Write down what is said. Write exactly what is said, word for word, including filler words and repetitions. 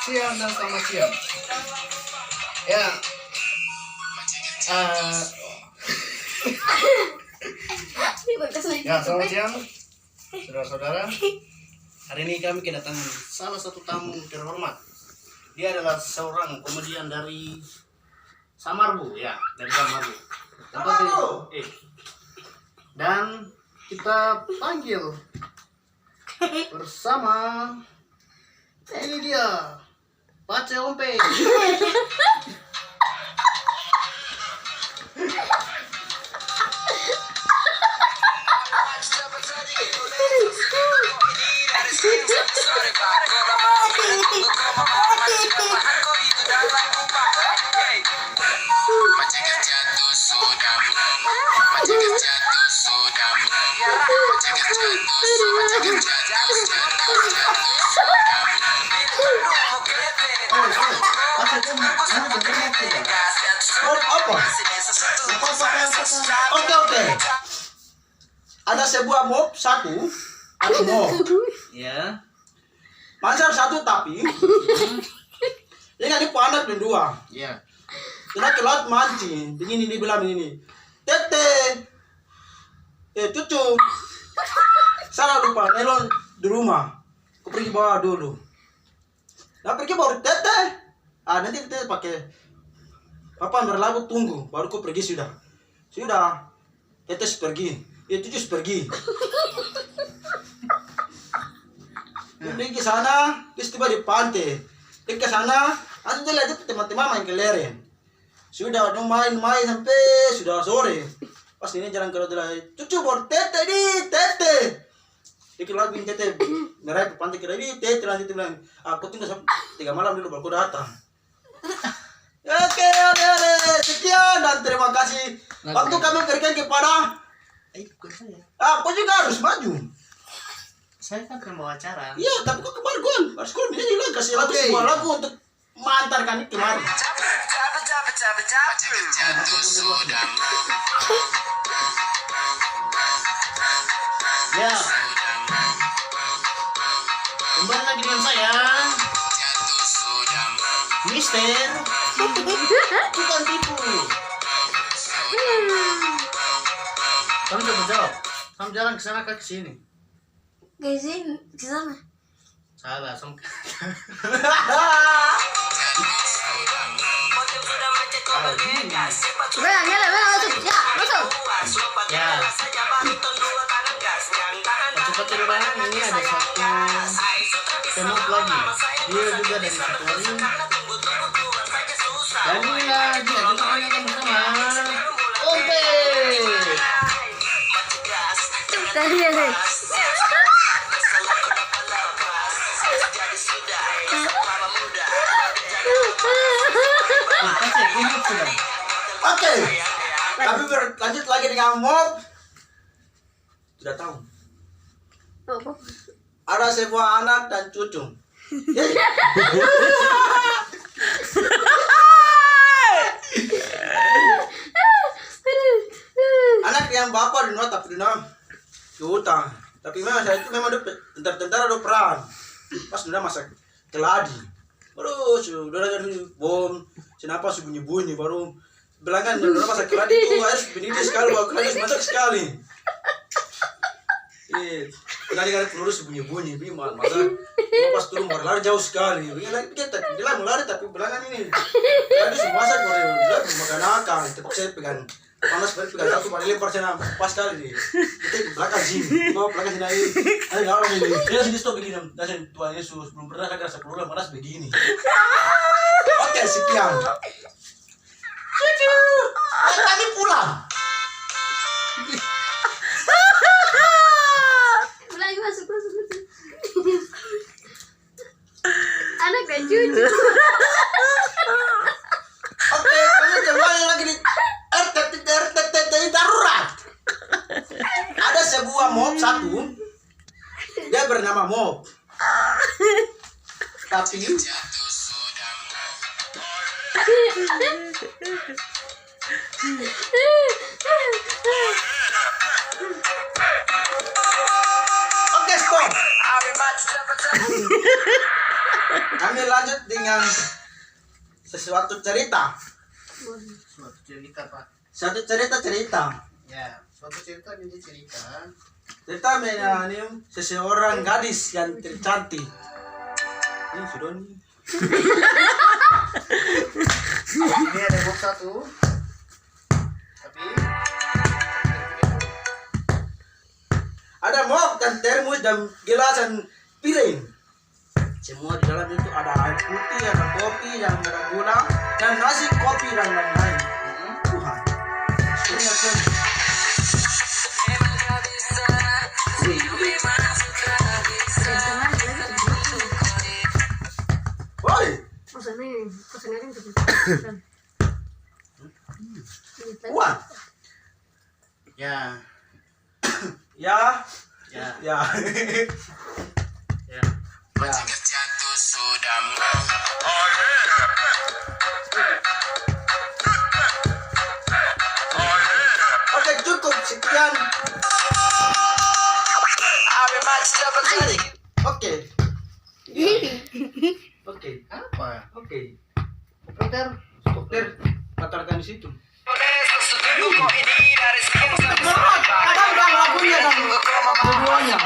Siang dan selamat siang. Ya. Eh, ya, selamat siang, saudara-saudara. Hari ini kami kedatangan salah satu tamu terhormat. Dia adalah seorang komedian dari Samarbu, ya, dari Samarbu. Tempat ini. Eh. Dan kita panggil bersama, ini dia, Pace Ompe. Oke, oke. Ada sebuah mop satu, satu mop. Ya. Masih ada satu tapi dia nggak dipanak dan dua. Ya. Kita ke laut mancing, begini dia bilang begini, "Tete, eh, cucu, saya lupa nelon di rumah. Kau pergi bawa dulu." Nah, pergi bawa tete. Ah, nanti tete pakai papan berlabu tunggu, baru kau pergi sudah. Sudah. Tete su pergi. Ya, cucu su pergi. Dia pergi ke sana, terus tiba di pantai. Dia ke sana, nanti dia lihat teman-teman main kelereng. Sudah, dong main-main sampe sudah sore. Pas ini jalan keluar, dia, "Cucu, baru tete di, tete." Dia kira lagi tete, merai ke pantai kira, "Di, tete," nanti dia bilang, "Aku tunggu sampe tiga malam dulu, baru kau datang." Oke, oke, oke. Sekian dan terima kasih. Waktu kami berikan kepada, eh, bukan saya. Ah, kau juga harus maju. Saya kan pembawa acara. Iya, tapi kau kemarin gua harus gua ini lagi kasih lagu, oke, sebuah lagu untuk mengantarkan ini kemarin. Ya. Kembali lagi dengan saya, Mister Tukang Tipu. Kamu coba jawab. Kamu jalan ke sana kah ke sini? Ke sini, ke sana. Salah, song. Bela, bela, bela, masuk. Ya, masuk. Ya. Cepat ceritanya, ini ada satu pemut lagi. Dia juga dari Satorin. Dan inilah dia, kita tanyakan bersama Ompe. Cepat aja deh. Oke, kami berlanjut lagi dengan mop. Tidak tahu. Apa? Ada sebuah anak dan cucu. Anak yang bapak di Nota, di Nota, di hutan. Tapi memang saat itu memang dia pe-, tentara-tentara ada perang. Pas dia masak keladi. Baru su, dia dengar bom, kenapa su bunyi-bunyi, baru bilang kan, dia masak keladi itu, harus bunyi sekali, baru keladi su masak sekali. Iya, keladi kan peluru su bunyi-bunyi, bunyi masak. Cuma pas turun baru lari jauh sekali. Iya, lari, dia tak bilang mau lari, tapi bilang kan ini. Keladi su masak, baru lari makan akal, terpaksa pegang. Panas banget, pegang satu, paling lempar sana, pas sekali di, kita di belakang sini, di bawah belakang sini, ayo, ayo, lawan ini. Dia sini stop begini, dan saya, "Tuhan Yesus, belum pernah saya rasa peluru yang panas begini." Oke, sekian. Cucu, ayo, kami pulang. Ulangi, masuk, masuk, masuk. Anak dan cucu. Oke, kami kembali lagi di R T T, R T T darurat. Ada sebuah mop satu, dia bernama Mop. Tapi Oke, stop. Kami Lanjut dengan sesuatu cerita. Suatu cerita, Pak. Suatu cerita cerita. Ya, suatu cerita ini cerita. Cerita mengenai seseorang gadis yang tercantik. Ini sudah nih. Ini ada box satu. Tapi Ada mop dan termos dan gelas dan piring. Semua di dalam itu ada air putih, ada kopi, dan ada gula, dan nasi, kopi, dan lain-lain. Tuhan. Ini ada Woi, Maksudnya, maksudnya yang seperti uang. Ya, Ya, ya, ya. Ya. Oke, cukup sekian. Oke. Oke. Apa? Oke. Dokter. Dokter, batalkan di situ. Ada lagunya dan keduanya.